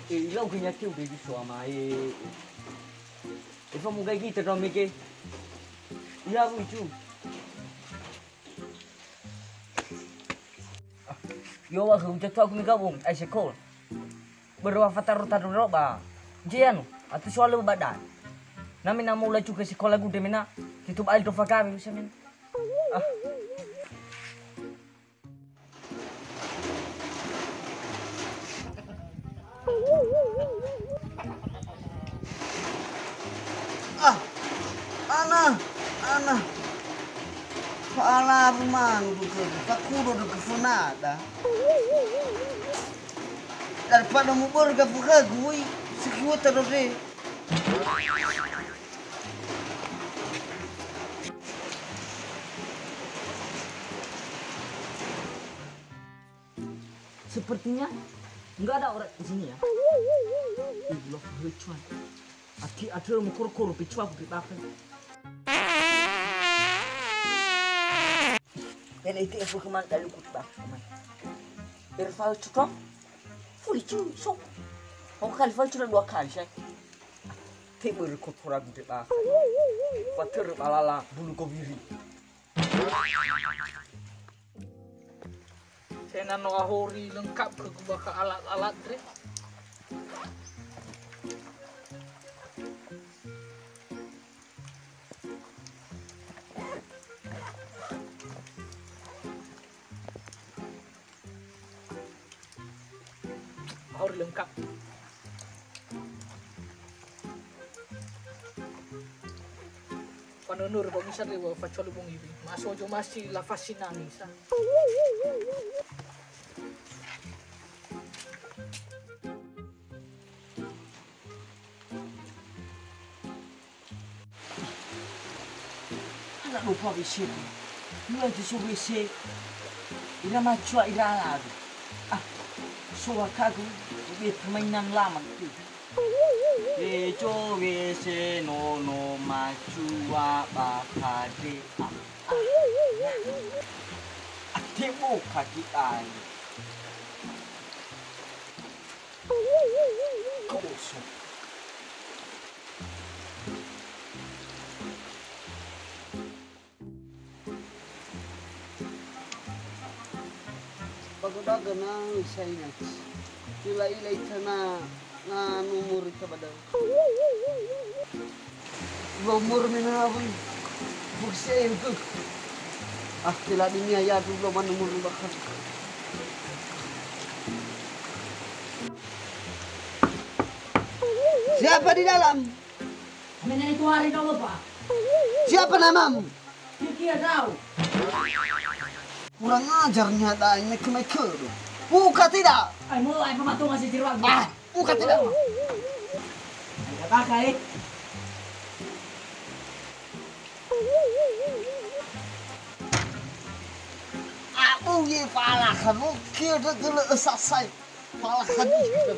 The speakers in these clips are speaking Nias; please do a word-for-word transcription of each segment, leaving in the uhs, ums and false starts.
Eh, ilau genya tiu begi suama, eh. Eva mugai kita dong mege. Iya, bu icu. Yo, wa hu jatuh aku mega bung, ai sekol. Berwa fataro taro roba. Jianu, atu soal ba dan. Nami namo la cuke sekolah gude mena. Kitu bal to fakami bisa men. Ah. Ah, ana, ana. Fa'alaru mandu khögu, fakudo dökö fönada. Daripada mubörö gafu khögu, ui, sekiwöta dode. Sepertinya nggak ada orang di sini ya. Ih, lo, lucuan. Ati ada mau koro-koro pecua aku bakal. Pele itu aku kemana dari aku bakal. Berfal cukup. Fuli cu, so. Mau kali fal cukup dua kali saya. Tebel kotoran de bakal. Fater balala bulu kobiri. Sena no ahori lengkap khögu bakha alat-alat re. Ahori lengkap. Panunur kok bisa lewa facuali bongi wi. Masojo masi lafasi nangisa. Ana dopa W C ku. Mulai di so W C. Ira macua ira lagu. Ah, so wakagu, ube permainan lama gitu. Eco W C nono macua bakade. Ah, ah. Atebo kaki ai. Koso. Baga-baga na isai na. Ila-ila ita na, na numur ita badau. Dua umur mena abang. Bukse itu. Ah, tidak dunia ya dulu mana umur bakal. Siapa di dalam? Mengenai tuari dulu, Pak. Siapa namamu? Kiki ya tahu. Kurang ajar nih ada ini ke make. Buka tidak? Ai, mau ai pematung masih jeruan. Ah, buka tidak? Ada pakai. Abu ye pala kamu kira dulu esasai. Pala hadis.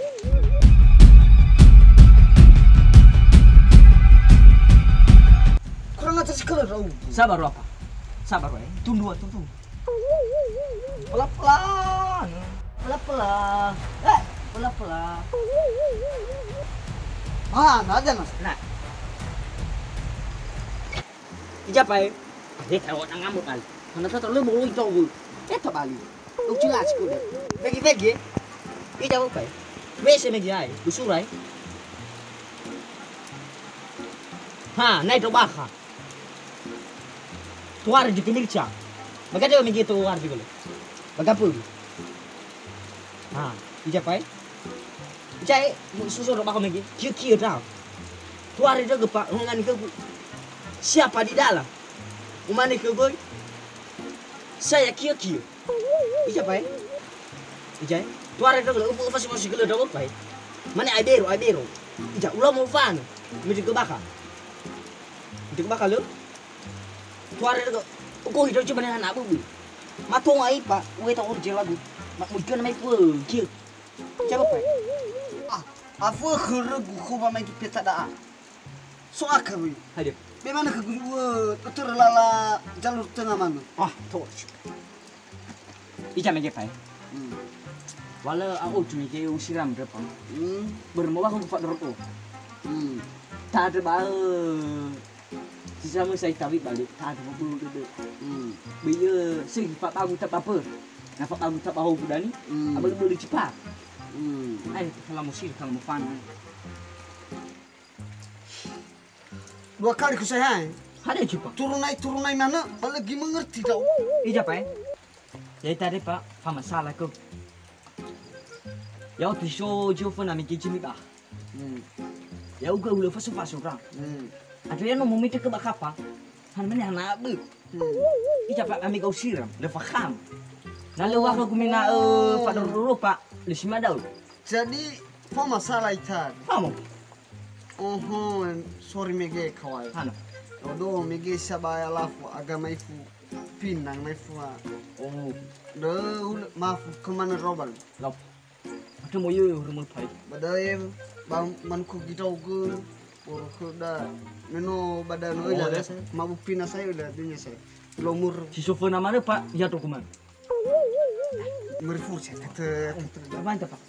Kurang ajar sekali, Raul. Sabar, apa? Sabar, wae. Tunggu, tunggu. Pelan-pelan. Pelan-pelan. Eh, pelan-pelan. Ah, nggak ada, Mas. Nah. Ija pae. He, kalau orang ngamuk kali. Mana tahu terlalu mau itu, Bu. Eh, tak balik. Lu jelas ku deh. Bagi-bagi. Ija pae. Wese megi ai, lu surai. Ha, nai to bakha. Tuar di kemirca. Maka dia megi tuar di gole. Bagapu. Ha, ija pae. Ija e, susu do bakha megi. Kiu-kiu dah. Tuar di gepa, ngani ke. Siapa di dalam? Umane khöu göi, "Saya kiö-kiö." Ija pae? Ija e? Tuare dögö, ufu fasi-fasi gölö dögö pae. Mane ai bero, ai bero. Ija, ula mo fana. Midi gö bakha. Midi gö bakha lö. Tuare dögö, uko hidö cuma nena nabu bu. Matonga ipa, ueta ori jelagu. Ma mudi gö na mai fuö, kiö. Ija pae? Ah, afö khörögu khöma mai peta da'a. So akha wöi. Hadir. Be manö khögu, wö, tötörö lala jalur tengah manö. Ah, toh. Ija mege pae. Hmm. Wa lö a'otu mege usiram ndröpa. Hmm. Börö ma wa khögu fa'doro'o. Hmm. Ta'andrö ba'ö, si samösa itawi bale, ta'andrö maböu dödö. Hmm. Böi, eh, sökhi fa'abangu tabapö. Na fa'abangu tabahou gudani, hmm, abölö-bölö cipa. Hmm. Ai, kalau mau sir, kalau mau fana. Dua kali ku saya, eh. Ada cipa. Turunai, turunai mana, ba lagi mengerti kau. Ija, Pak, eh? Jadi tadi, Pak, fa masalah kau. Ya'otu so joföna mege jimi ba. Hmm. Ya'ugö hulö faso-faso ra. Hmm. Andrö ya no momete ke ba kapa. Han mene hana bö. Hmm. Ija, Pak, kami gau siram, lö faham. Na lö wa khögu mina, eh, fa'doro-doro, Pak, lö si madao. Jadi, fa masalah ita. Famo. Oho, sorry mege kawan. Hana. Odo mege saba ya lafu agama ifu pinang mai fua. Oh. De, ul-, maaf, kemana robal? Lop. Ada mau yo rumah pai. Badai, bang, manku gidau ge, boro keda. Meno badan oi, oh, lah, ya. Saya, mabu pina saya udah dunia saya. Lomur. Si soföna mana, Pak? Ya, dokumen. Merifu, saya kata, kata. Apa itu, Pak?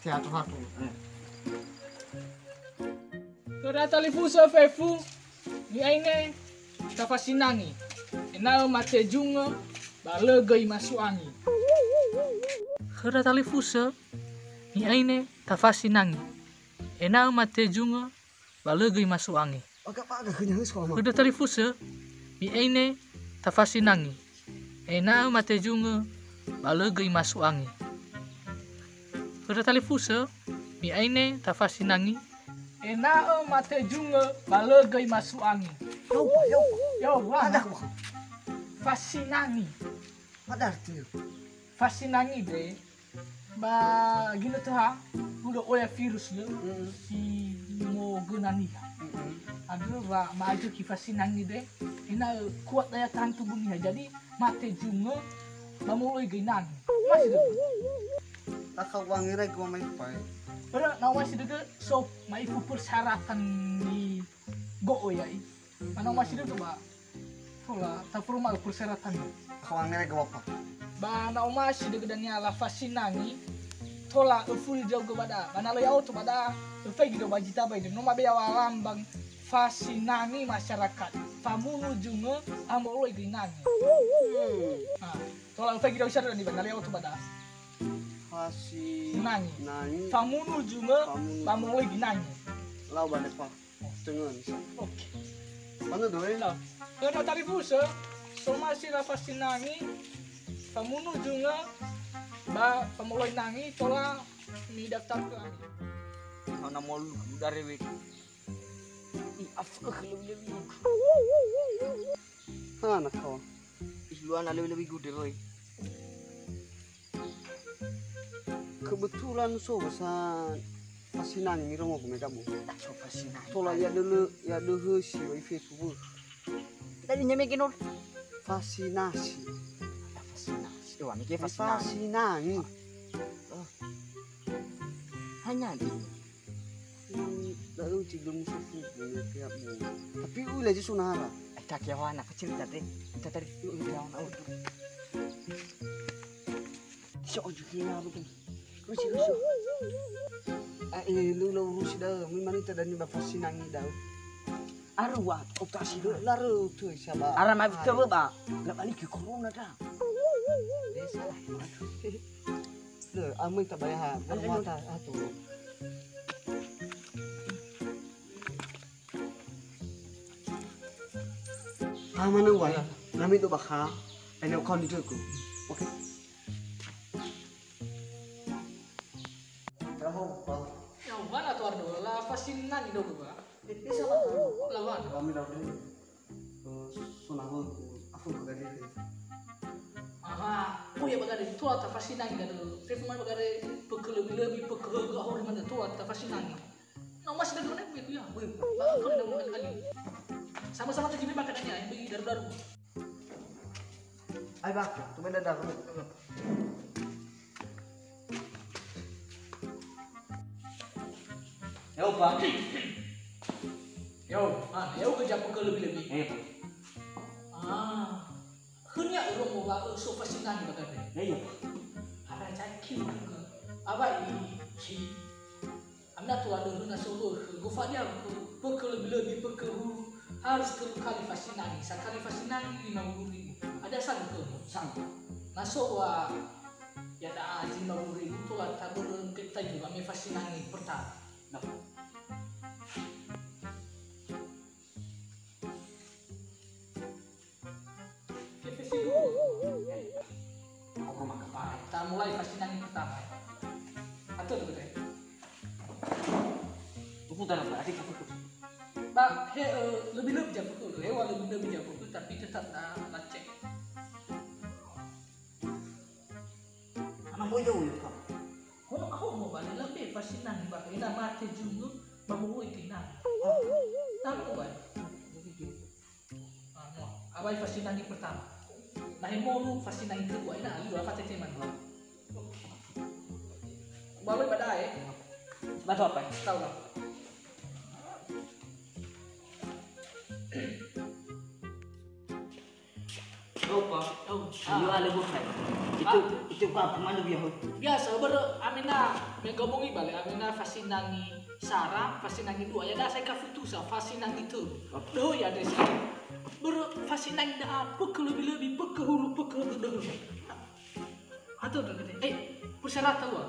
Teatro hatu. Eh. Khöra talifusö fefu, mi'aine tafasinangi, ena'ö mate zungö, ba lö göi masu'angi. Khöra talifusö, mi'aine tafasinangi, ena'ö mate zungö, ba lö göi masu'angi. Baga-baga khönia hö sekolah mah. Khöra talifusö, mi'aine tafasinangi, ena'ö mate zungö, ba lö göi masu'angi. Khöra talifusö, mi'aine tafasinangi. Ena'ö mate zungö, ba lö göi masu'angi. Yaupa, yaupa. Yaupa. Ada apa? Fasinangi. Ada artinya? Fasinangi de, ba ginötö ha, hulö oya virus lö, mm-mm, si mogöna niha. Mm-mm. Andrö wa ma'aetu ki fasinangi de, ena'ö kuat daya tahan tubuh niha. Jadi, mate zungö, ba moloi göi nangi. Masih dödö. Akha uangera gua mai pai. Börö, na masih dödö, so, ma'ifu persyaratan ni go'o ya'i. Mana masih dödö, ba. Tola, taforoma'ö persyaratan. Akha uangera gua apa? Ba na omasi dödö dania la fasinangi, tola öfuli ndra'ugö ba da'a. Ba na lö ya'otu ba da'a, öfaigi ndra'o ba jita bai, no mabe yaŵa lambang fasinangi masyarakat. Famunu zungö, amoloi göi nangi. Hmm. Ah, tola öfaigi ndra'o isarö dania ba na lö ya'otu ba da'a. Fasinangi. Nangi. Famunu zungö, famunu, ba moloi göi nangi. Lau ba nefa. Tengen. Oke. Mana doe? Nah, khöra talifusö, somasi la fasinangi, famunu zungö, ba famoloi nangi, tola midaftar ke ami. Hana molu, udah rewet. Ih, afökhö lewi-lewi. Hana kawan. Ih, luana lewi-lewi gude, woi. Kebetulan so sa fasinangi mirongogu me gabu. So fasinangi. Tola ya dulu, ya dulu si oi Facebook. Tadi nyamege nol. Fasinasi. Ada fasinasi. Wah, mege fasinangi. Fasinangi. Oh. Hanya di. Hmm, lalu ci belum musuh pun punya tiap mu. Tapi ui lagi sunara. Eh, tak ya wana kecil tadi. Kita tadi yuk kita wana. So, ojo kira apa tu? Kusi, kusi. Ah, eh, lu, lu urusi dah. Mi manita dan ni ba fasinangi dah. Arwah, operasi dah. Laru tu siapa? Ara ma bito ba. La balik ke corona dah. Desa. Lö, amai tabayaha, ayo, ayo. Mata, atu. Ah, mana wa? Ya. Nami do bakha, ene account itu ku. Oke. Tahu, Pak. Ya, mana tu Ardo? La fasinangi do, Pak. Eh, eh, siapa tu? Lawan. Kami dah dulu. Eh, so nahö, eh, aku bagade. Aha, oh ya bagade, tola tafasinangi da'ö. Fefu man bagade, pökhö löbi-löbi, pökhö högö ahori man tola tafasinangi. Na omasi da'ö ne, ya, weh, bakal na kali-kali. Sama-sama tajimi bakadania, yang bagi daru-daru. Ai, Pak, tu beda daru. Ya'o, Pak. Ya'o, ah, ya'o kerja pegawai lebih-lebih. Iya, Pak. Ah, khönia ero mo wa so fasinangi bakadania. Iya, Pak. Ara caki juga. Awai, Ki. Amina tua döhö na so wökhö, gofalia wökhö, pökö lebih-lebih, pökö hulu, harus telu kali fasinangi, sakali fasinangi lima puluh ribu. Ada sanggup wökhö? Sanggup. Na so wa, ya da lima puluh ribu tola tabörö ke tayu kami fasinangi pertama. Nah. Ke fesi dulu. Oke, maka, Pak. Kita mulai fasinangi pertama. Atau begitu ya? Buku dalam, Pak. Adik, buku. Pak, he, eh, lebih-lebih jam buku. Lewat lebih-lebih jam buku, tapi tetap na, na cek. Ana moyo yo, Pak. Ho, ho, ho, bale labe fasinangi, Pak. Ina mate jungo, mamowoi kinangi. Tahu, Pak. Awai fasinangi pertama. Nah, he molu fasinangi kedua. Ina alua fatete mandua. Baloi badae. Batu apa? Tahu lah. Tahu, Pak. Tahu. Ayo ale bukai. Itu, itu apa? Mana biar? Biasa, börö amina menggabungi bale, amina fasinangi sara, fasinangi dua. Ya, da saya kafutusa, fasinangi tu. Doho ya, desa. Börö fasinangi da apa? Pökö lebih-lebih, pökö hulu, pökö dödö. Atau dödö. Eh, persyaratan wa.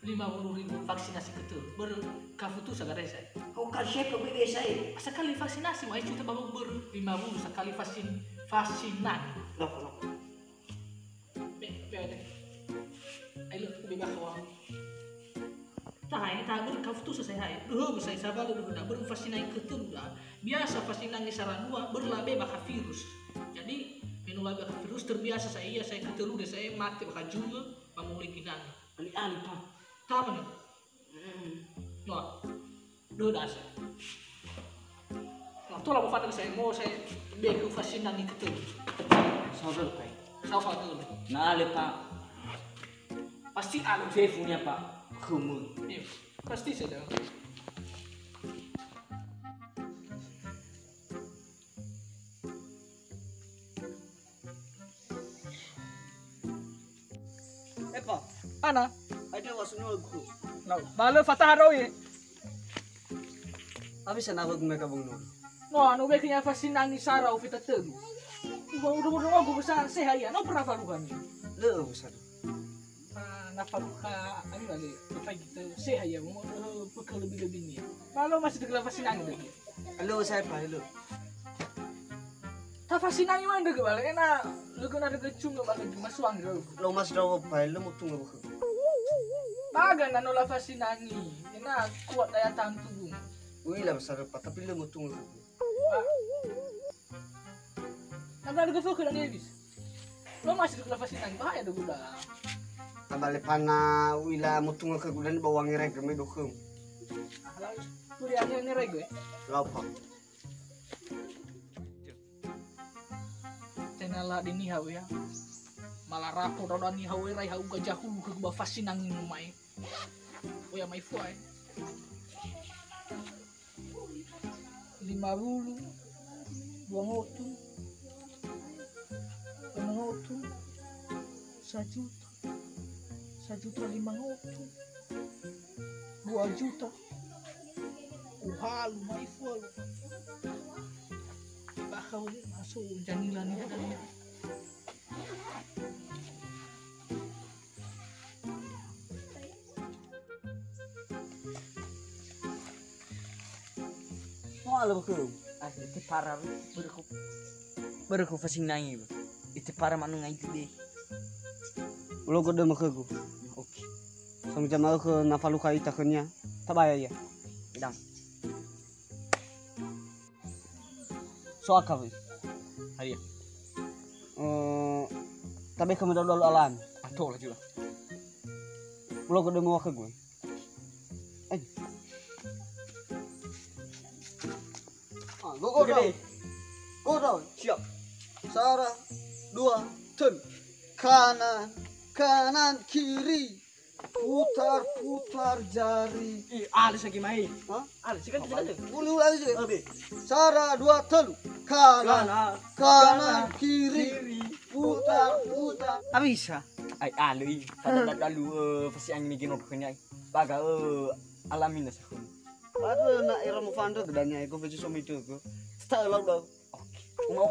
Lima puluh ribu vaksinasi ketel. Börö kafutusa ga desa. Kau kan saya ke B B saya. Sakali vaksinasi, mai cuta baru börö lima puluh sakali vaksin, vaksinan. Loh, loh. Be, be, be. Ayo, be, be, kawan. Tahae, tahae, börö kafutusa saya hai. Duh, saya sabar, duh, na börö vaksinasi ketel, duh. Biasa vaksinasi sara dua, börö labe bakha virus. Jadi, menu labe bakha virus, terbiasa saya, iya, saya ketelu deh, saya mate bakha juga, mamulai kinangi. Ali-ali, Pak. Tama nih. Hmm. Wah. Duh, dasar. Nah, tola mo fana saya, mo saya beku fasinangi ketel. Saudara, Pak. Saudara. Nah, ale, Pak. Pasti anu fefunya, Pak. Khumul. Iya, pasti saya dah. Epa. Ana. Ada wasu nol guru. Lau, bale fataha doi. Abi sana aku guna kabung nol. No, anu be kenya fasinangi sara ofita telu. Udah, udah, udah, aku bisa sehat ya. No pernah faruhan. Le, bisa. Ah, na faruha, ani wale, apa gitu, sehat ya, mau, eh, pökö lebih-lebih ni. Lalu masih degela fasinangi lagi. Halo, saya Pak, halo. Tafasinangi ma'andrö göi bale, ena lö göi na dögö cungo bale göi masuang göi. Lo mas dawa Pak, lo mutunga bökhö. Baga na no lafasinangi, ena kuat daya tahan tubuh. Ui, la besar Pak, tapi lo mutunga bökhö. Pak. Na dögö fökhö dania bis. Lo masih dögö lafasinangi, bahaya dögö da. Tabale pana uila mutunga khögu dan ba wangerege me dokhöm. Ah, lalu kuliah ngerege, eh? Lapa. Tenala diniha ya. Malah rapo dada niha werai hauga jahulu khögu ba fasinangi mai. Oya mai fua, eh. Lima puluh, dua ngotu, lima ngotu, sajuta, sajuta lima ngotu, dua juta, uhalu mai fualu. Bakau masuk janila ni. Mo'ala khöu. Ah, ite para börö khöu. Börö khöu fasinangi. Ite para manu ngai ite be. Ulo godo ma khögu. Oke. Song jama khö na falukha ita khönia. Tabaya ia. Idang. So aka wei. Hadia? Eh, tabe khömi da'ö alan. Ato lah juga. Ulo godo ma khögu. Eh. Ah, go, go, oke, go. Deh. Go, go. Siap. Sara, dua, telu. Kanan, kanan, kiri. Putar, putar jari. Ih, alis lagi main. Hah? Alis, kan kita aja. Ulang, ulang, ulang. Oke. Sara, dua, telu. Kanan, kanan, kanan, kiri. Kiri. Putar, putar. Abis, ha? Ai alö i, fada dalu-dalu, eh, fasi'angi mege nodo khönia i. Baga, eh, alamina sakhömi. Baru na era mufandrö dania ego beju somitu ego. Tata lau lau. Oke. Umau.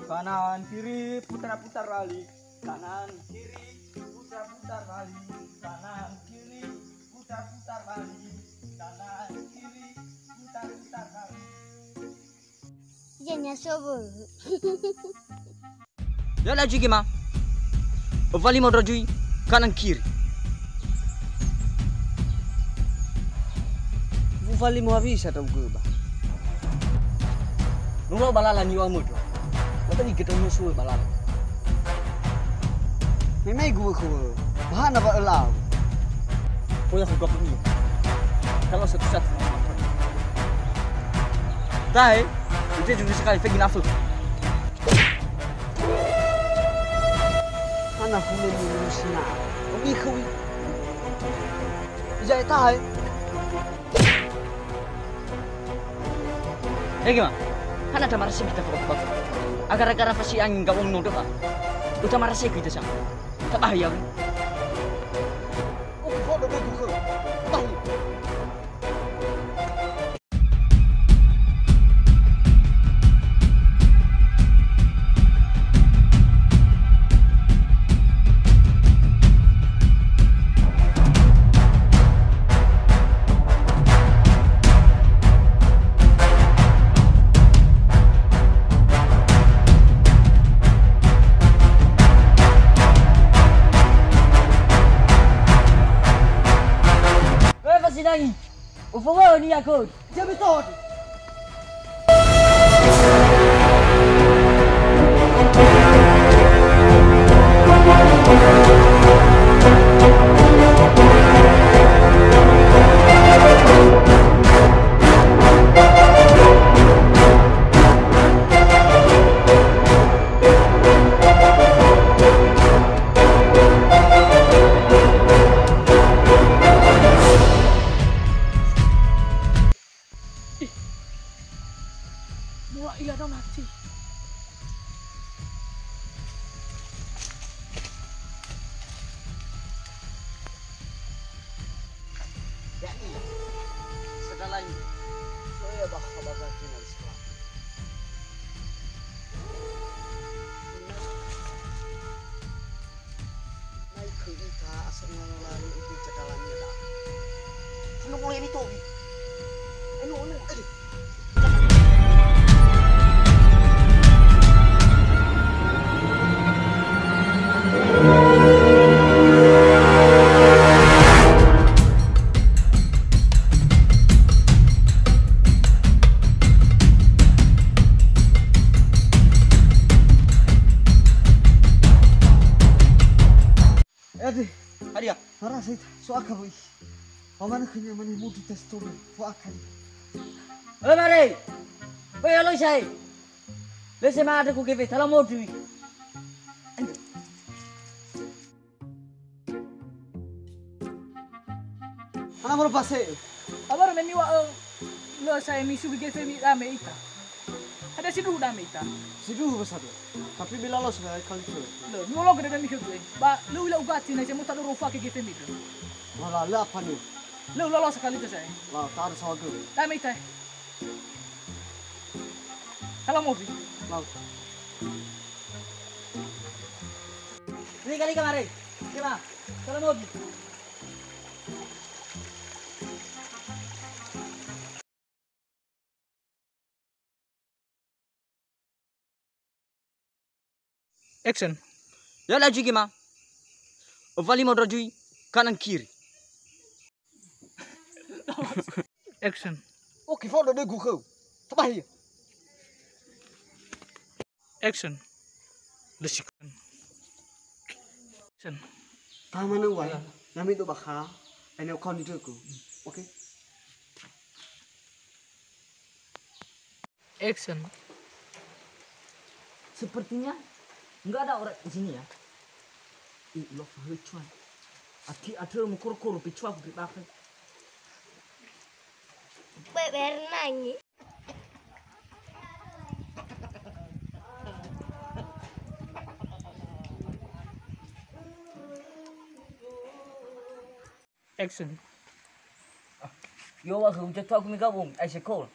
Kanan kiri putar-putar balik. Kanan kiri putar-putar balik. Kanan kiri putar-putar balik. Kanan kiri putar-putar balik. Jania sobo. Ya laju gema. Ufalimo drajui kanan kiri. Ufalimo habisa tau geba. Nuro balala niwa mudo. Mata ni kita musuh balala. Memang gue gue. Bahana ba elau. Poya ku gabung ni. Kalau satu-satu. Tahe, itu juga sekali fegi nafsu. Hana hulö mulu sina. Omi khawi. Ija eta hai. Ege ma. Hana tamarasi kita pokok-pokok. Agar-agar apa sih angin gawang nodo, Pak? Uta marasi kita sama. Tabahi aku. Oke, fodo be ku khö. Tahi. Wewe sinangi. Ufowö nia khöu. Dia betul. Ih. Mula ila dao nati. Yakni, segala ini, soya bakha baga kinan sekolah. Mai khö ita asal ngala-ngala ni ubi cakala ni da. Anu mulai ni tobi. Anu, anu, aduh. Ede. Hadia? Marasa ita, so aka woi. Pamana khönia mane mudu tes tobe, fo aka. Halo mare. Woi, halo isai. Lese ma ada ku gefe, tala modu. Hana moro pase. Awar me niwa, eh, lo saya misugi gefe mi rame ita. Ada sidruhu dame ita. Sidruhu besadu. Tapi bila lo sudah kali tu. Lo, nulo gede demi khögu, eh. Ba, lo ila ugati na saya mau tak ada rofa ke gefe mi. Wala, la apa ni? Lo, lo, lo sekali tu saya. La, tak ada sawa gede. Dame ita. Kalau mau, Fi. Mau. Ini kali kemarin. Coba. Kalau mau, Fi. Action. Ya laju gema. Ufalimo drajui kanan kiri. Action. Oke, fodo be ku khöu. Tabahi. Action. Lesikan. Action. Taha manö uwai. Ya. Nami do bakha. Ene okon di töku. Oke. Action. Sepertinya nggak ada orang di sini ya. Ih, lo fahö cua. Ati adrö mokoro-koro pe cua ku pe bakha. Be-, bernangi. Action. Yo wa hu jatuh aku mega bung, ai sekol.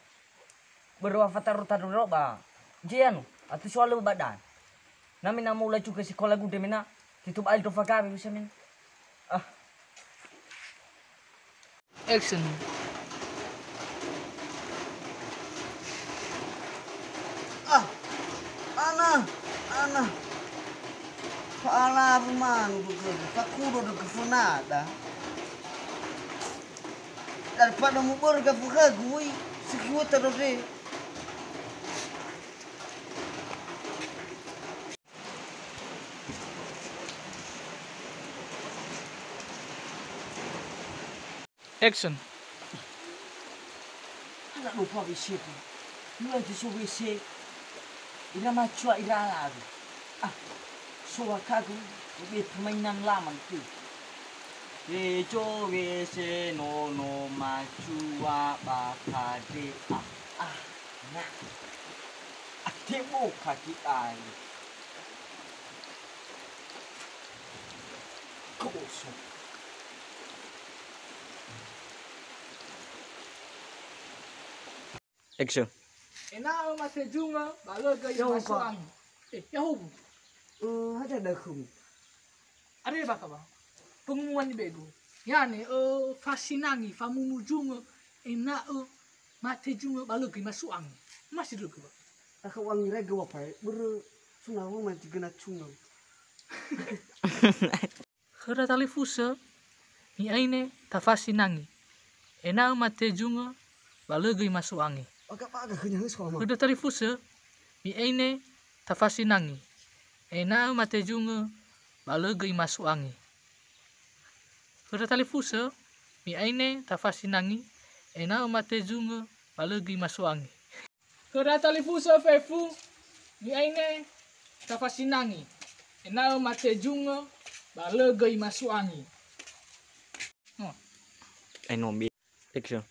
Berwa fatar rotar roba. Jeyanu, atu soal ba dan. Nami na mau laju ke sekolah gude mena. Titub ail tofa kami bisa men. Ah. Action. Ah, ana, ana. Fa'alafu manu dugögu, fakudo dugögu fönada. Daripada mubörö gafu khögu, ui, sekiwöta dode. Action. Ala no pa W C tu. Lu aja so W C. Ira macua ira alawi. Ah. So wakagu be permainan lama itu. Eco W C nono macua bakade. Ah. Ah. Nah. Ate boka ki ayu. Koso. Action. Ena'ö matejungö ba lö göi masu'angi. Eh, yahubu. Eh, hadia da'ö khömi? Are bakha ba. Pengumuman di begu. Ya'ia, eh, fasinangi, famunujungö, ena'ö matejungö ba lö göi masu'angi. Masindrögö ba. Akha u'angeraigö wa pae, börö sunawo mantigöna cungö. Khöra talifusö, mi'aine tafasinangi. Ena'ö matejungö, ba lö göi masu'angi. Aga, aga, khönya hö sekolah ma. Khöra talifusö, mi'aine tafasinangi. Ena'ö matejungö, ba lö göi masu'angi. Khöra talifusö, mi'aine tafasinangi. Ena'ö matejungö, ba lö göi masu'angi. Khöra talifusö fefu, mi'aine tafasinangi. Ena'ö matejungö, ba lö göi masu'angi. No. Ai no, bi-, action.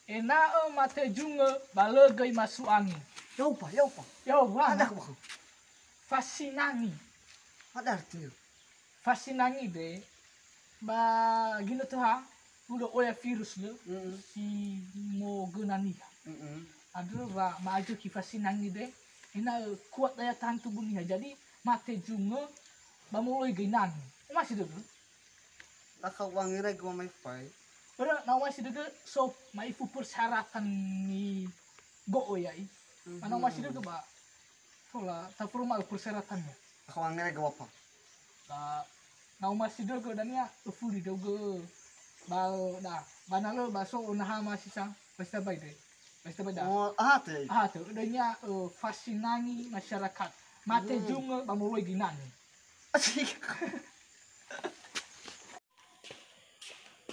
Ena'ö matejungö, ba lö göi masu'angi. Yaupa, yaupa. Yaupa. Ada aku bakal. Fasinangi. Ada artinya. Fasinangi de, ba ginötö ha, hulö oya virus lö, mm-mm, si mogöna niha. Mm-mm. Andrö wa ma'azökhi fasinangi de, ena'ö kuat daya tahan tubuh niha. Jadi, matejungö, ba moloi göi nangi. Masindrögö? Akha u'angeraigö wa mai fai. Börö, na masindrögö, so, ma'ifu persyaratan nigo'ö ya'i. Mhm. Mana masindrögö ba, Tola, taforoma'ö persyaratannya. Akha u'angeraigö wa pa. Ba, na masindrögö dania, öfuli dögö. Ba, da, ba na lö, ba so, naha masisa, pasti tabai de. Pasti tabai da. Oh, aha te? Aha te, dania, eh, fasinangi masyarakat. Matejungö, ba moloi göi nangi. Asik.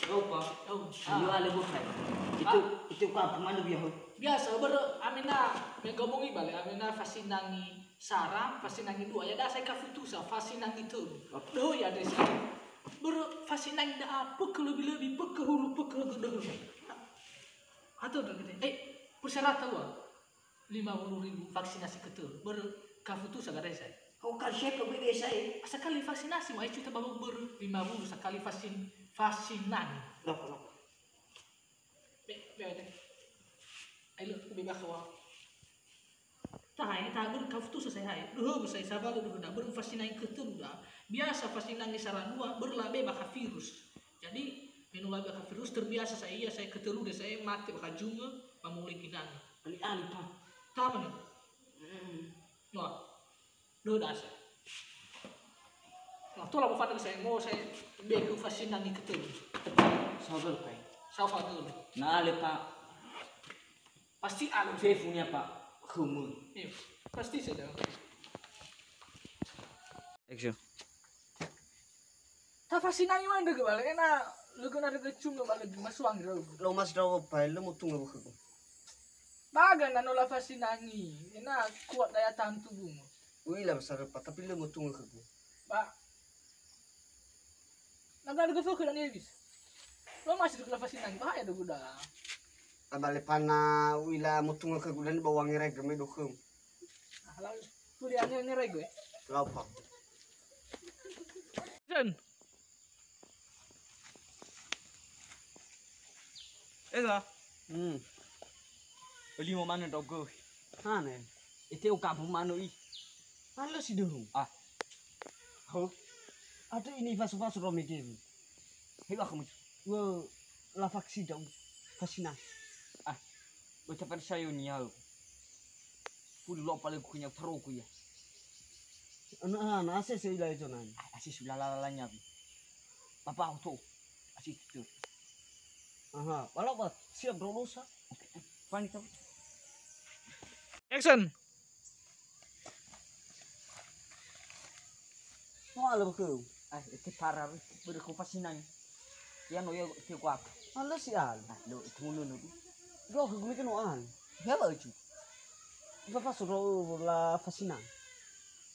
Yaupa. Yau. Ayo ale bokai. Itu, ah, itu ka pemanu biasa. Biasa, börö amena megomongi bale, amena fasinangi sara, fasinangi dua, ya da sai kafutusa, fasinangi tölu. Apa? Doh ya desa. Börö fasinangi da apa kelebih-lebih, pekehulu, pekehulu. Atau dah gede. Eh, persyaratan wa. Lima puluh ribu vaksinasi ketölu, börö kafutusa garaisa. Oh, kan siapa bebe saya? Sakali vaksinasi, mai cuta babu börö lima puluh sakali vaksin, vaksinasi. Loh, loh. Be, be, be. Ayo, be bakha wa. Tahae, tahae börö kafutusa saya hai. Döhö saya sabar döhö da, börö vaksinasi ketölu da. Biasa vaksinasi sara dua, börö labe bakha virus. Jadi, me no labe bakha virus, terbiasa saya, iya saya ketölu de saya mate bakha jungö, ba moloi göi nangi. Ali-ali, pa. Tama ni. Mm. Wah. Dua dasar. Nah, tola mo fana saya, mo saya begu fasinangi ketölu. Sabar, Pak. Sabar dulu. Nah, ale, Pak. Pasti ale. Fefunia, Pak. Khömö. Iya, pasti sudah. Action. Tafasinangi ma'andrögö bale, ena'ö lö göi nandrögö cungö ba lö göi masu'angi ndra'ugö. Lö mas ndra'o pae, lö motungö ba khögu. Baga na no lafasinangi, ena'ö kuat daya tahan tubuhmu. U'ila besar pa, tapi lö motungö khögu. Ba. Na gandrögö fökhö dania bis. Lö mas nandrögö lafasinangi, bahaya dögö da. Abale pana u'ila motungö khögu dania ba u'angeraigö me do khöm. Ah, lalu tuli ange-, angeraigö, eh? Lau pa. Zen. Eza. Hmm. Limo manö ndra'ugö. Hane. Ete ukabu manö i. Halo si döhung. Ah. Ho. Ada ini fasu-fasu ro megewi. Hei, wah, kamu. Wo, la faksi dong. Fasina. Ah. Wo, tapi saya ni au. Pulu lo pale kunya taro ku ya. Ana, ana, ase se ila itu nan. Ah, asi sula la la nya. Papa auto. Asi itu. Aha, wala ba siap dolo sa. Pani tahu. Action. Mo ala khöu. Ah, ete para börö khöu fasinang. Ya no ya ete kuak. Ala si ala. Ah, lo itu ngono no. Lo khöu gumi keno an. Ya ba ucu. Fa fa soro la fasinang.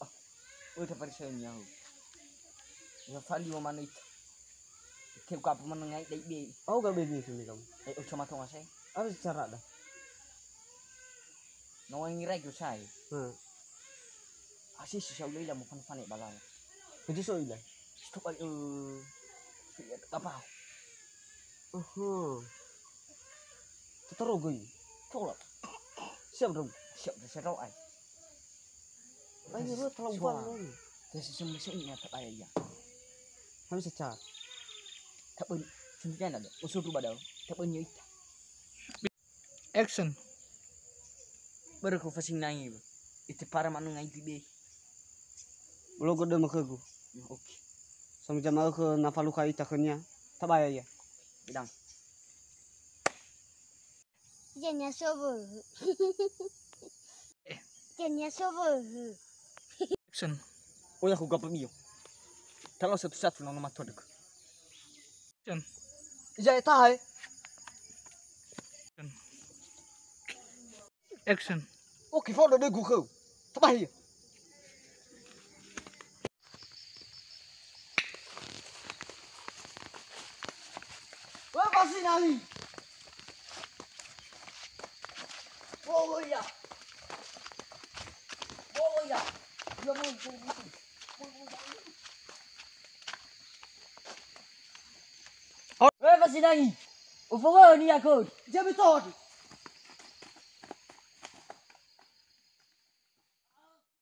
Ah, udah pada saya nyahu. Ya fali wa mana itu. Ete kuak apa mana ngai dai be. Au ga be be sini kamu. Eh, ucu matonga saya. Apa cara dah? No ngirai ku sai. Hmm. Asi si saulai la mo fan-fan ba lala. Itu so ila. Stop ai, eh. Apa? Aha. Tetero göi. Coba. Siap dong. Siap dong, siap dong ai. Ayo, lu terlalu Suara. Bang. Terus semua saya ingat tak payah ya. Kami secar. Tak pun. Sendirian ada. Usul tu badal. Tak pun ya ita. Action. Börö khöu fasinangi, ba. Ete para manu ngai tibe. Ulo gode ma khögu. Hmm, oke. Sami jamaah khö na falukha ita khönia. Tabaya ya. Bidang. Janya sobo. Janya sobo. Action. Oya khöu gapa bio. Talo satu-satu nono matua dek. Action. Ija eta hai. Action. Oke, fo dode gu khöu. Tabahi. Woi, pasi nali. Oh, iya. Oh, iya. Iya, mau, mau, mau. Woi, pasi nangi. Ufongo ni aku. Dia betul.